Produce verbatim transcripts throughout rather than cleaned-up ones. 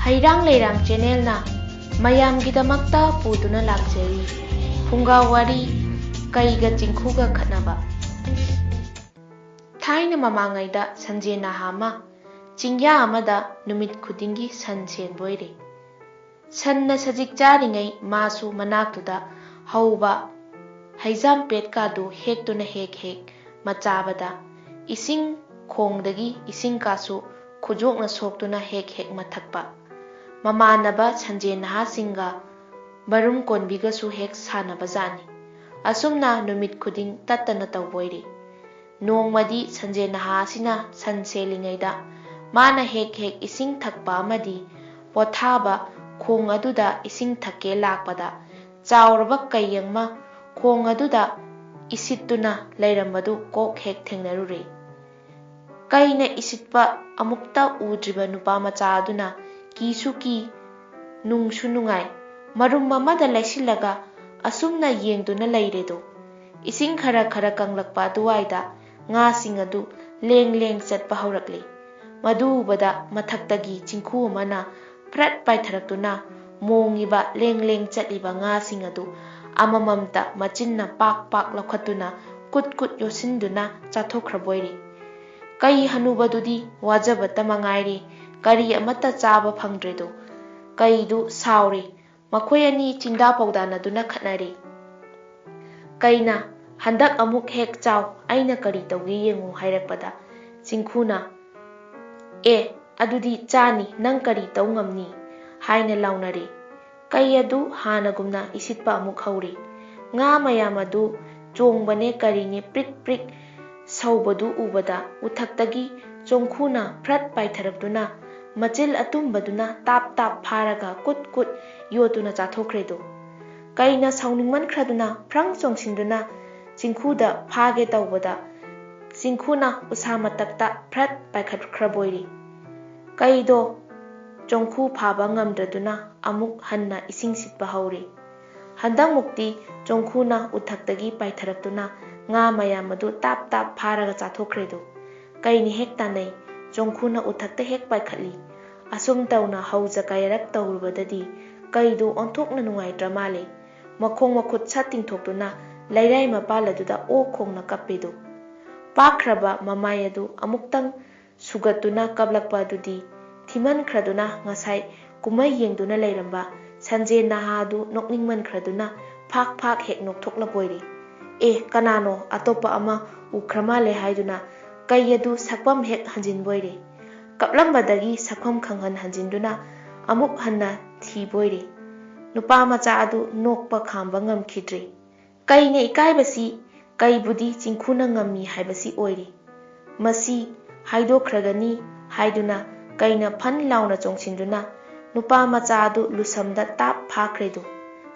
ꯍꯩꯔꯥꯡ ꯂꯩꯔꯥꯡ ꯆꯦꯅꯦꯜꯅ ꯃꯌꯥꯝꯒꯤꯗꯃꯛꯇ ꯄꯨꯗꯨꯅ ꯂꯥꯛꯆꯔꯤ꯫ ꯐꯨꯡꯒꯥ ꯋꯥꯔꯤ, ꯀꯩꯒ ꯆꯤꯡꯈꯨꯒ ꯈꯠꯅꯕ꯫ ꯊꯥꯏꯅ ꯃꯃꯥꯡꯉꯩꯗ ꯁꯟꯖꯦꯟ ꯅꯍꯥ ꯑꯃ ꯆꯤꯡꯌꯥ ꯑꯃꯗ ꯅꯨꯃꯤꯠ ꯈꯨꯗꯤꯡꯒꯤ ꯁꯟ ꯁꯦꯟꯕ ꯑꯣꯏꯔꯦ꯫ ꯁꯟꯅ ꯁꯖꯤꯛ ꯆꯥꯔꯤꯉꯩ ꯃꯥꯁꯨ ꯃꯅꯥꯛꯇꯨꯗ ꯍꯧꯕ ꯍꯩꯖꯥꯝꯄꯦꯠꯀꯥꯗꯨ ꯍꯦꯛꯇꯨꯅ ꯍꯦꯛ ꯍꯦꯛ ꯃꯆꯥꯕꯗ, ꯏꯁꯤꯡ ꯈꯣꯡꯗꯒꯤ ꯏꯁꯤꯡ ꯀꯥꯁꯨ ꯈꯨꯖꯣꯛꯅ ꯁꯣꯛꯇꯨꯅ ꯍꯦꯛ ꯍꯦꯛ ꯃꯊꯛꯄ꯫ ꯃꯃꯥꯟꯅꯕ ꯁꯟꯖꯦꯟ ꯅꯍꯥꯁꯤꯡꯒ ꯃꯔꯨꯝ ꯀꯣꯟꯕꯤꯒꯁꯨ ꯍꯦꯛ ꯁꯥꯟꯅꯕꯖꯥꯠꯅꯤ꯫ ꯑꯁꯨꯝꯅ ꯅꯨꯃꯤꯠ ꯈꯨꯗꯤꯡ ꯇꯠꯇꯅ ꯇꯧꯕꯣꯏꯔꯦ꯫ ꯅꯣꯡꯃꯗꯤ ꯁꯟꯖꯦꯟ ꯅꯍꯥ ꯑꯁꯤꯅ ꯁꯟ ꯁꯦꯜꯂꯤꯉꯩꯗ ꯃꯥꯅ ꯍꯦꯛ ꯍꯦꯛ ꯏꯁꯤꯡ ꯊꯛꯄ ꯑꯃꯗꯤ ꯄꯣꯊꯥꯕ ꯈꯣꯡ ꯑꯗꯨꯗ ꯏꯁꯤꯡ ꯊꯛꯀꯦ ꯂꯥꯛꯄꯗ, ꯆꯥꯎꯔꯕ ꯀꯩ ꯑꯃ ꯈꯣꯡ ꯑꯗꯨꯗ ꯏꯁꯤꯠꯇꯨꯅ ꯂꯩꯔꯝꯕꯗꯨ ꯀꯣꯛ ꯍꯦꯛ ꯊꯦꯡꯅꯔꯨꯔꯦ꯫ ꯀꯩꯅ ꯏꯁꯤꯠꯄ ꯑꯃꯨꯛꯇ ꯎꯗ꯭ꯔꯤꯕ ꯅꯨꯄꯥ ꯃꯆꯥ ꯑꯗꯨꯅ ꯀꯤꯁꯨ ꯀꯤ, ꯅꯨꯡꯁꯨ ꯅꯨꯡꯉꯥꯏ, ꯃꯔꯨꯝ ꯑꯃꯗ ꯂꯩꯁꯤꯜꯂꯒ ꯑꯁꯨꯝꯅ ꯌꯦꯡꯗꯨꯅ ꯂꯩꯔꯦꯗꯣ꯫ ꯏꯁꯤꯡ ꯈꯔ ꯈꯔ ꯀꯪꯂꯛꯄ ꯑꯗꯨꯋꯥꯏꯗ ꯉꯥꯁꯤꯡ ꯑꯗꯨ ꯂꯦꯡ ꯂꯦꯡ ꯆꯠꯄ ꯍꯧꯔꯛꯂꯦ꯫ ꯃꯗꯨ ꯎꯕꯗ ꯃꯊꯛꯇꯒꯤ ꯆꯤꯡꯈꯨ ꯑꯃꯅ ꯐ꯭ꯔꯠ ꯄꯥꯏꯊꯔꯛꯇꯨꯅ ꯃꯣꯡꯉꯤꯕ ꯂꯦꯡ ꯂꯦꯡ ꯆꯠꯂꯤꯕ ꯉꯥꯁꯤꯡ ꯑꯗꯨ ꯑꯃꯃꯝꯇ ꯃꯆꯤꯟꯅ ꯄꯥꯛ ꯄꯥꯛ ꯂꯧꯈꯠꯇꯨꯅ ꯀꯨꯠ ꯀꯨꯠ ꯌꯣꯠꯁꯤꯟꯗꯨꯅ ꯆꯥꯊꯣꯛꯈ꯭ꯔꯕꯣꯏꯔꯦ꯫ ꯀꯩ ꯍꯅꯨꯕꯗꯨꯗꯤ ꯋꯥꯖꯕꯇ ꯃꯉꯥꯏꯔꯦ, ꯀꯔꯤ ꯑꯃꯠꯇ ꯆꯥꯕ ꯐꯪꯗ꯭ꯔꯦꯗꯣ꯫ ꯀꯩꯗꯨ ꯁꯥꯎꯔꯦ꯫ ꯃꯈꯣꯏ ꯑꯅꯤ ꯆꯤꯟꯗꯥ ꯄꯥꯎꯗꯥꯅꯗꯨꯅ ꯈꯠꯅꯔꯦ꯫ ꯀꯩꯅ, "ꯍꯟꯗꯛ ꯑꯃꯨꯛ ꯍꯦꯛ ꯆꯥꯎ, ꯑꯩꯅ ꯀꯔꯤ ꯇꯧꯒꯦ ꯌꯦꯡꯉꯨ" ꯍꯥꯏꯔꯛꯄꯗ, ꯆꯤꯡꯈꯨꯅ, "ꯑꯦ, ꯑꯗꯨꯗꯤ ꯆꯥꯅꯤ, ꯅꯪ ꯀꯔꯤ ꯇꯧ ꯉꯝꯅꯤ?" ꯍꯥꯏꯅ ꯂꯥꯎꯅꯔꯦ꯫ ꯀꯩ ꯑꯗꯨ ꯍꯥꯟꯅꯒꯨꯝꯅ ꯏꯁꯤꯠꯄ ꯑꯃꯨꯛ ꯍꯧꯔꯦ꯫ ꯉꯥ ꯃꯌꯥꯝ ꯑꯗꯨ ꯆꯣꯡꯕꯅꯦ ꯀꯔꯤꯅꯦ ꯄ꯭ꯔꯤꯛ ꯄ꯭ꯔꯤꯛ ꯁꯧꯕꯗꯨ ꯎꯕꯗ ꯎꯊꯛꯇꯒꯤ ꯆꯣꯡꯈꯨꯅ ꯐ꯭ꯔꯠ ꯄꯥꯏꯊꯔꯛꯇꯨꯅ ꯃꯆꯤꯜ ꯑꯇꯨꯝꯕꯗꯨꯅ ꯇꯥꯞ ꯇꯥꯞ ꯐꯥꯔꯒ ꯀꯨꯠ ꯀꯨꯠ ꯌꯣꯠꯇꯨꯅ ꯆꯥꯊꯣꯛꯈ꯭ꯔꯦꯗꯣ꯫ ꯀꯩꯅ ꯁꯥꯎꯅꯤꯡꯃꯟꯈ꯭ꯔꯗꯨꯅ ꯐ꯭ꯔꯪ ꯆꯣꯡꯁꯤꯟꯗꯨꯅ ꯆꯤꯡꯈꯨꯗ ꯐꯥꯒꯦ ꯇꯧꯕꯗ, ꯆꯤꯡꯈꯨꯅ ꯎꯁꯥ ꯃꯊꯛꯇ ꯐ꯭ꯔꯠ ꯄꯥꯏꯈꯠꯈ꯭ꯔꯕꯣꯏꯔꯦ꯫ ꯀꯩꯗꯣ ꯆꯣꯡꯈꯨ ꯐꯥꯕ ꯉꯝꯗ꯭ꯔꯗꯨꯅ ꯑꯃꯨꯛ ꯍꯟꯅ ꯏꯁꯤꯡ ꯁꯤꯠꯄ ꯍꯧꯔꯦ꯫ ꯍꯟꯗꯛꯃꯨꯛꯇꯤ ꯆꯣꯡꯈꯨꯅ ꯎꯊꯛꯇꯒꯤ ꯄꯥꯏꯊꯔꯛꯇꯨꯅ ꯉꯥ ꯃꯌꯥꯝ ꯑꯗꯨ ꯇꯥꯞ ꯇꯥꯞ ꯐꯥꯔꯒ ꯆꯥꯊꯣꯛꯈ꯭ꯔꯦꯗꯣ꯫ ꯀꯩꯅ ꯍꯦꯛ ꯇꯥꯟꯅꯩ꯫ ꯆꯣꯡꯈꯨꯅ ꯎꯊꯛꯇ ꯍꯦꯛ ꯄꯥꯏꯈꯠꯂꯤ꯫ ꯑꯁꯨꯝ ꯇꯧꯅ ꯍꯧꯖ ꯀꯌꯥꯔꯛ ꯇꯧꯔꯨꯕꯗꯗꯤ ꯀꯩꯗꯨ ꯑꯣꯟꯊꯣꯛꯅ ꯅꯨꯡꯉꯥꯏꯇ꯭ꯔ ꯃꯥꯜꯂꯦ꯫ ꯃꯈꯣꯡ ꯃꯈꯨꯠ ꯁꯠ ꯇꯤꯡꯊꯣꯛꯇꯨꯅ ꯂꯩꯔꯥꯏ ꯃꯄꯥꯜ ꯑꯗꯨꯗ ꯑꯣꯛ ꯈꯣꯡꯅ ꯀꯞꯄꯦꯗꯨ꯫ ꯄꯥꯛꯈ꯭ꯔꯕ ꯃꯃꯥꯏ ꯑꯗꯨ ꯑꯃꯨꯛꯇꯪ ꯁꯨꯒꯠꯇꯨꯅ ꯀꯞꯂꯛꯄ ꯑꯗꯨꯗꯤ ꯊꯤꯃꯟꯈ꯭ꯔꯗꯨꯅ ꯉꯁꯥꯏ ꯀꯨꯝꯍꯩ ꯌꯦꯡꯗꯨꯅ ꯂꯩꯔꯝꯕ ꯁꯟꯖꯦꯟ ꯅꯍꯥ ꯑꯗꯨ ꯅꯣꯛꯅꯤꯡꯃꯟꯈ꯭ꯔꯗꯨꯅ ꯐꯥꯛ ꯐꯥꯛ ꯍꯦꯛ ꯅꯣꯛꯊꯣꯛꯂꯕꯣꯏꯔꯦ꯫ "ꯑꯦ, ꯀꯅꯥꯅꯣ ꯑꯇꯣꯞꯄ ꯑꯃ ꯎꯈ꯭ꯔ ꯃꯥꯜꯂꯦ" ꯍꯥꯏꯗꯨꯅ ꯀꯩ ꯑꯗꯨ ꯁꯛꯐꯝ ꯍꯦꯛ ꯍꯟꯖꯤꯟꯕꯣꯏꯔꯦ꯫ ꯀꯞꯂꯝꯕꯗꯒꯤ ꯁꯛꯐꯝ ꯈꯪꯍꯟ ꯍꯟꯖꯤꯟꯗꯨꯅ ꯑꯃꯨꯛ ꯍꯟꯅ ꯊꯤꯕꯣꯏꯔꯦ꯫ ꯅꯨꯄꯥ ꯃꯆꯥ ꯑꯗꯨ ꯅꯣꯛꯄ ꯈꯥꯝꯕ ꯉꯝꯈꯤꯗ꯭ꯔꯦ꯫ ꯀꯩꯅ ꯏꯀꯥꯏꯕꯁꯤ ꯀꯩꯕꯨꯗꯤ ꯆꯤꯡꯈꯨꯅ ꯉꯝꯃꯤ ꯍꯥꯏꯕꯁꯤ ꯑꯣꯏꯔꯦ꯫ "ꯃꯁꯤ ꯍꯥꯏꯗꯣꯛꯈ꯭ꯔꯒꯅꯤ" ꯍꯥꯏꯗꯨꯅ ꯀꯩꯅ ꯐꯟ ꯂꯥꯎꯅ ꯆꯣꯡꯁꯤꯟꯗꯨꯅ ꯅꯨꯄꯥ ꯃꯆꯥ ꯑꯗꯨ ꯂꯨꯁꯝꯗ ꯇꯥꯞ ꯐꯥꯈ꯭ꯔꯦꯗꯨ꯫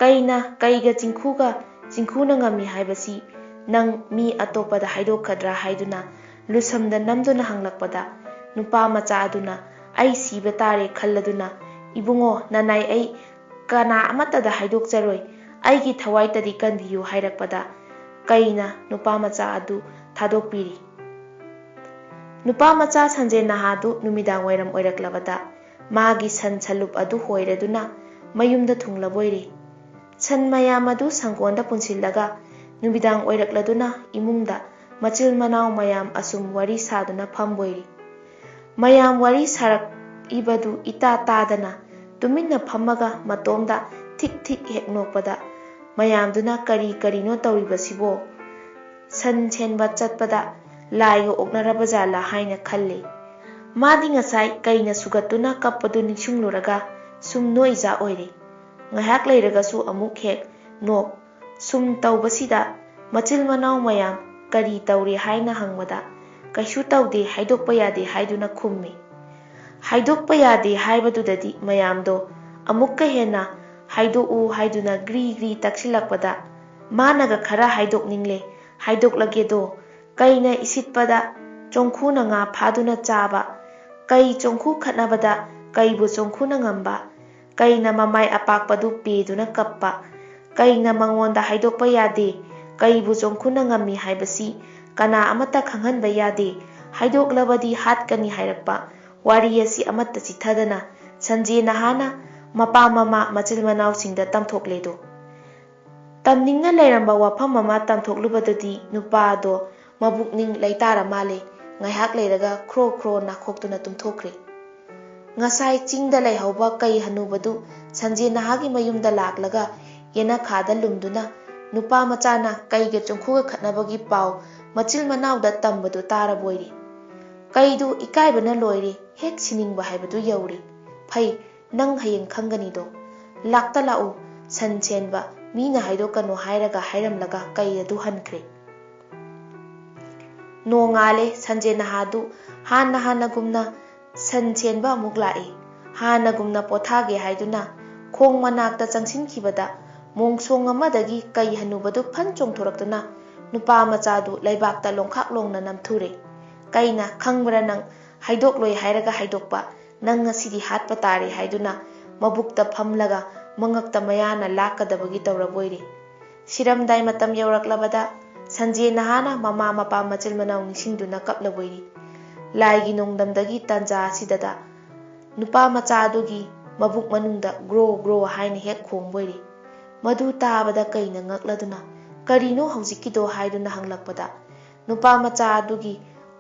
ꯀꯩꯅ ꯀꯩꯒ ꯆꯤꯡꯈꯨꯒ ꯆꯤꯡꯈꯨꯅ ꯉꯝꯃꯤ ꯍꯥꯏꯕꯁꯤ ꯅꯪ ꯃꯤ ꯑꯇꯣꯞꯄꯗ ꯍꯥꯏꯗꯣꯛꯀꯗ꯭ꯔꯥ ꯍꯥꯏꯗꯨꯅ ꯂꯨꯁꯝꯗ ꯅꯝꯗꯨꯅ ꯍꯪꯂꯛꯄꯗ, ꯅꯨꯄꯥ ꯃꯆꯥ ꯑꯗꯨꯅ "ꯑꯩ ꯁꯤꯕ ꯇꯥꯔꯦ ꯈꯜꯂꯗꯨꯅ, ꯏꯕꯨꯡꯉꯣ, ꯅꯅꯥꯏ ꯑꯩ ꯀꯅꯥ ꯑꯃꯠꯇꯗ ꯍꯥꯏꯗꯣꯛꯆꯔꯣꯏ, ꯑꯩꯒꯤ ꯊꯋꯥꯏꯇꯗꯤ ꯀꯟꯕꯤꯌꯨ" ꯍꯥꯏꯔꯛꯄꯗ, ꯀꯩꯅ ꯅꯨꯄꯥ ꯃꯆꯥ ꯑꯗꯨ ꯊꯥꯗꯣꯛꯄꯤꯔꯤ꯫ ꯅꯨꯄꯥ ꯃꯆꯥ ꯁꯟꯖꯦꯟ ꯅꯍꯥꯗꯨ ꯅꯨꯃꯤꯗꯥꯡ ꯋꯥꯏꯔꯝ ꯑꯣꯏꯔꯛꯂꯕꯗ ꯃꯥꯒꯤ ꯁꯟ ꯁꯂꯨꯞ ꯑꯗꯨ ꯍꯣꯏꯔꯗꯨꯅ ꯃꯌꯨꯝꯗ ꯊꯨꯡꯂꯕꯣꯏꯔꯦ꯫ ꯁꯟ ꯃꯌꯥꯝ ꯑꯗꯨ ꯁꯪꯒꯣꯟꯗ ꯄꯨꯟꯁꯤꯜꯂꯒ ꯅꯨꯃꯤꯗꯥꯡ ꯑꯣꯏꯔꯛꯂꯗꯨꯅ ꯏꯃꯨꯡꯗ ꯃꯆꯤꯜ ꯃꯅꯥꯎ ꯃꯌꯥꯝ ꯑꯁꯨꯝ ꯋꯥꯔꯤ ꯁꯥꯗꯨꯅ ꯐꯝꯕꯣꯏꯔꯦ꯫ ꯃꯌꯥꯝ ꯋꯥꯔꯤ ꯁꯥꯔꯛꯏꯕꯗꯨ ꯏꯇꯥ ꯇꯥꯗꯅ ꯇꯨꯃꯤꯟꯅ ꯐꯝꯃꯒ ꯃꯇꯣꯝꯗ ꯊꯤꯛ ꯊꯤꯛ ꯍꯦꯛ ꯅꯣꯛꯄꯗ, ꯃꯌꯥꯝꯗꯨꯅ "ꯀꯔꯤ ꯀꯔꯤꯅꯣ ꯇꯧꯔꯤꯕꯁꯤꯕꯣ? ꯁꯟ ꯁꯦꯟꯕ ꯆꯠꯄꯗ ꯂꯥꯏꯒ ꯑꯣꯛꯅꯔꯕ ꯖꯥꯠꯂꯥ?" ꯍꯥꯏꯅ ꯈꯜꯂꯤ꯫ ꯃꯥꯗꯤ ꯉꯁꯥꯏ ꯀꯩꯅ ꯁꯨꯒꯠꯇꯨꯅ ꯀꯞꯄꯗꯨ ꯅꯤꯡꯁꯤꯡꯂꯨꯔꯒ ꯁꯨꯝ ꯅꯣꯛꯏꯖꯥ ꯑꯣꯏꯔꯦ꯫ ꯉꯥꯏꯍꯥꯛ ꯂꯩꯔꯒꯁꯨ ꯑꯃꯨꯛ ꯍꯦꯛ ꯅꯣꯛ꯫ ꯁꯨꯝ ꯇꯧꯕꯁꯤꯗ ꯃꯆꯤꯜ ꯃꯅꯥꯎ ꯃꯌꯥꯝ "ꯀꯔꯤ ꯇꯧꯔꯦ?" ꯍꯥꯏꯅ ꯍꯪꯕꯗ, "ꯀꯩꯁꯨ ꯇꯧꯗꯦ, ꯍꯥꯏꯗꯣꯛꯄ ꯌꯥꯗꯦ" ꯍꯥꯏꯗꯨꯅ ꯈꯨꯝꯃꯤ꯫ ꯍꯥꯏꯗꯣꯛꯄ ꯌꯥꯗꯦ ꯍꯥꯏꯕꯗꯨꯗꯗꯤ ꯃꯌꯥꯝꯗꯣ ꯑꯃꯨꯛꯀ ꯍꯦꯟꯅ "ꯍꯥꯏꯗꯣꯛꯎ" ꯍꯥꯏꯗꯨꯅ ꯒ꯭ꯔꯤ ꯒ꯭ꯔꯤ ꯇꯛꯁꯤꯜꯂꯛꯄꯗ, ꯃꯥꯅꯒ ꯈꯔ ꯍꯥꯏꯗꯣꯛꯅꯤꯡꯂꯦ, "ꯍꯥꯏꯗꯣꯛꯂꯒꯦꯗꯣ, ꯀꯩꯅ ꯏꯁꯤꯠꯄꯗ ꯆꯣꯡꯈꯨꯅ ꯉꯥ ꯐꯥꯗꯨꯅ ꯆꯥꯕ, ꯀꯩ ꯆꯣꯡꯈꯨ ꯈꯠꯅꯕꯗ ꯀꯩꯕꯨ ꯆꯣꯡꯈꯨꯅ ꯉꯝꯕ, ꯀꯩꯅ ꯃꯃꯥꯏ ꯑꯄꯥꯛꯄꯗꯨ ꯄꯦꯗꯨꯅ ꯀꯞꯄ, ꯀꯩꯅ ꯃꯉꯣꯟꯗ ꯍꯥꯏꯗꯣꯛꯄ ꯌꯥꯗꯦ, ꯀꯩꯕꯨ ꯆꯣꯡꯈꯨꯅ ꯉꯝꯃꯤ ꯍꯥꯏꯕꯁꯤ ꯀꯅꯥ ꯑꯃꯠꯇ ꯈꯪꯍꯟꯕ ꯌꯥꯗꯦ, ꯍꯥꯏꯗꯣꯛꯂꯕꯗꯤ ꯍꯥꯠꯀꯅꯤ" ꯍꯥꯏꯔꯛꯄ, ꯋꯥꯔꯤ ꯑꯁꯤ ꯑꯃꯠꯇ ꯆꯤꯊꯗꯅ ꯁꯟꯖꯦ ꯅꯍꯥꯅ ꯃꯄꯥ ꯃꯃꯥ ꯃꯆꯤꯜ ꯃꯅꯥꯎꯁꯤꯡꯗ ꯇꯝꯊꯣꯛꯂꯦꯗꯣ꯫ ꯇꯝꯅꯤꯡꯅ ꯂꯩꯔꯝꯕ ꯋꯥꯐꯝ ꯑꯃ ꯇꯝꯊꯣꯛꯂꯨꯕꯗꯨꯗꯤ ꯅꯨꯄꯥ ꯑꯗꯣ ꯃꯕꯨꯛꯅꯤꯡ ꯂꯩꯇꯥꯔ ꯃꯥꯜꯂꯦ꯫ ꯉꯥꯏꯍꯥꯛ ꯂꯩꯔꯒ ꯈ꯭ꯔꯣ ꯈ꯭ꯔꯣ ꯅꯥꯈꯣꯛꯇꯨꯅ ꯇꯨꯝꯊꯣꯛꯈ꯭ꯔꯦ꯫ ꯉꯁꯥꯏ ꯆꯤꯡꯗ ꯂꯩꯍꯧꯕ ꯀꯩ ꯍꯅꯨꯕꯗꯨ ꯁꯟꯖꯦ ꯅꯍꯥꯒꯤ ꯃꯌꯨꯝꯗ ꯂꯥꯛꯂꯒ ꯌꯦꯅꯈꯥꯗ ꯂꯨꯝꯗꯨꯅ ꯅꯨꯄꯥ ꯃꯆꯥꯅ ꯀꯩꯒ ꯆꯨꯝꯈꯨꯒ ꯈꯠꯅꯕꯒꯤ ꯄꯥꯎ ꯃꯆꯤꯜ ꯃꯅꯥꯎꯗ ꯇꯝꯕꯗꯨ ꯇꯥꯔꯕꯣꯏꯔꯦ꯫ ꯀꯩꯗꯨ ꯏꯀꯥꯏꯕꯅ ꯂꯣꯏꯔꯦ, ꯍꯦꯛ ꯁꯤꯅꯤꯡꯕ ꯍꯥꯏꯕꯗꯨ ꯌꯧꯔꯦ꯫ "ꯐꯩ, ꯅꯪ ꯍꯌꯦꯡ ꯈꯪꯒꯅꯤꯗꯣ꯫ ꯂꯥꯛꯇ ꯂꯥꯛꯎ, ꯁꯟ ꯁꯦꯟꯕ, ꯃꯤꯅ ꯍꯥꯏꯗꯣꯛꯀꯅꯨ" ꯍꯥꯏꯔꯒ ꯍꯥꯏꯔꯝꯂꯒ ꯀꯩ ꯑꯗꯨ ꯍꯟꯈ꯭ꯔꯦ꯫ ꯅꯣꯡꯉꯥꯜꯂꯦ, ꯁꯟꯖꯦ ꯅꯍꯥꯗꯨ ꯍꯥꯟꯅ ꯍꯥꯟꯅꯒꯨꯝꯅ ꯁꯟ ꯁꯦꯟꯕ ꯑꯃꯨꯛ ꯂꯥꯛꯏ꯫ ꯍꯥꯟꯅꯒꯨꯝꯅ ꯄꯣꯊꯥꯒꯦ ꯍꯥꯏꯗꯨꯅ ꯈꯣꯡ ꯃꯅꯥꯛꯇ ꯆꯪꯁꯤꯟꯈꯤꯕꯗ ꯃꯣꯡꯁꯣꯡ ꯑꯃꯗꯒꯤ ꯀꯩ ꯍꯅꯨꯕꯗꯨ ꯐꯟ ꯆꯣꯡꯊꯣꯔꯛꯇꯨꯅ ꯅꯨꯄꯥ ꯃꯆꯥꯗꯨ ꯂꯩꯕꯥꯛꯇ ꯂꯣꯡꯈꯥꯛ ꯂꯣꯡꯅ ꯅꯝꯊꯨꯔꯦ꯫ "ꯀꯩꯅ ꯈꯪꯕ꯭ꯔꯥ ꯅꯪ? ꯍꯥꯏꯗꯣꯛꯂꯣꯏ ꯍꯥꯏꯔꯒ ꯍꯥꯏꯗꯣꯛꯄ꯫ ꯅꯪ ꯉꯁꯤꯗꯤ ꯍꯥꯠꯄ ꯇꯥꯔꯦ" ꯍꯥꯏꯗꯨꯅ ꯃꯕꯨꯛꯇ ꯐꯝꯂꯒ ꯃꯉꯛꯇ ꯃꯌꯥꯅ ꯂꯥꯛꯀꯗꯕꯒꯤ ꯇꯧꯔꯕꯣꯏꯔꯦ꯫ ꯁꯤꯔꯝꯗꯥꯏ ꯃꯇꯝ ꯌꯧꯔꯛꯂꯕꯗ ꯁꯟꯖꯦ ꯅꯍꯥꯅ ꯃꯃꯥ ꯃꯄꯥ ꯃꯆꯤꯜ ꯃꯅꯥꯎ ꯅꯤꯡꯁꯤꯡꯗꯨꯅ ꯀꯞꯂꯕꯣꯏꯔꯦ꯫ ꯂꯥꯏꯒꯤ ꯅꯣꯡꯗꯝꯗꯒꯤ ꯇꯥꯟꯖꯥ ꯑꯁꯤꯗꯗ ꯅꯨꯄꯥ ꯃꯆꯥ ꯑꯗꯨꯒꯤ ꯃꯕꯨꯛ ꯃꯅꯨꯡꯗ ꯒ꯭ꯔꯣ ꯒ꯭ꯔꯣ ꯍꯥꯏꯅ ꯍꯦꯛ ꯈꯣꯡꯕꯣꯏꯔꯦ꯫ ꯃꯗꯨ ꯇꯥꯕꯗ ꯀꯩꯅ ꯉꯛꯂꯗꯨꯅ "ꯀꯔꯤꯅꯣ ꯍꯧꯖꯤꯛꯀꯤꯗꯣ?" ꯍꯥꯏꯗꯨꯅ ꯍꯪꯂꯛꯄꯗ ꯅꯨꯄꯥ ꯃꯆꯥ ꯑꯗꯨꯒꯤ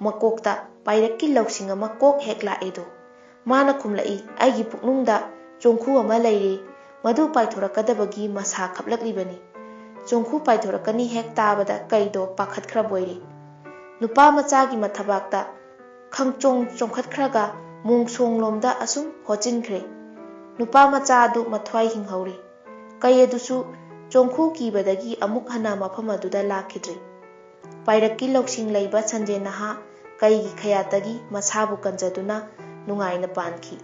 ꯃꯀꯣꯛꯇ ꯄꯥꯏꯔꯛꯀꯤ ꯂꯧꯁꯤꯡ ꯑꯃ ꯀꯣꯛ ꯍꯦꯛ ꯂꯥꯛꯑꯦꯗꯣ꯫ ꯃꯥꯅ ꯈꯨꯝꯂꯛꯏ, "ꯑꯩꯒꯤ ꯄꯨꯛꯅꯨꯡꯗ ꯆꯣꯡꯈꯨ ꯑꯃ ꯂꯩꯔꯦ, ꯃꯗꯨ ꯄꯥꯏꯊꯣꯔꯛꯀꯗꯕꯒꯤ ꯃꯁꯥ ꯈꯞꯂꯛꯂꯤꯕꯅꯤ"꯫ ꯆꯣꯡꯈꯨ ꯄꯥꯏꯊꯣꯔꯛꯀꯅꯤ ꯍꯦꯛ ꯇꯥꯕꯗ ꯀꯩꯗꯣ ꯄꯥꯈꯠꯈ꯭ꯔꯕꯣꯏꯔꯦ꯫ ꯅꯨꯄꯥ ꯃꯆꯥꯒꯤ ꯃꯊꯕꯥꯛꯇ ꯈꯪꯆꯣꯡ ꯆꯣꯡꯈꯠꯈ꯭ꯔꯒ ꯃꯣꯡꯁꯣꯡꯂꯣꯝꯗ ꯑꯁꯨꯝ ꯍꯣꯠꯆꯤꯟꯈ꯭ꯔꯦ꯫ ꯅꯨꯄꯥ ꯃꯆꯥ ꯑꯗꯨ ꯃꯊ꯭ꯋꯥꯏ ꯍꯤꯡꯍꯧꯔꯦ꯫ ꯀꯩ ꯑꯗꯨꯁꯨ ꯆꯣꯡꯈꯨ ꯀꯤꯕꯗꯒꯤ ꯑꯃꯨꯛ ꯍꯟꯅ ꯃꯐꯝ ꯑꯗꯨꯗ ꯂꯥꯛꯈꯤꯗ꯭ꯔꯦ꯫ ꯄꯥꯏꯔꯛꯀꯤ ꯂꯧꯁꯤꯡ ꯂꯩꯕ ꯁꯟꯖꯦ ꯅꯍꯥ ꯀꯩꯒꯤ ꯈꯌꯥꯠꯇꯒꯤ ꯃꯁꯥꯕꯨ ꯀꯟꯖꯗꯨꯅ ꯅꯨꯡꯉꯥꯏꯅ ꯄꯥꯟꯈꯤ꯫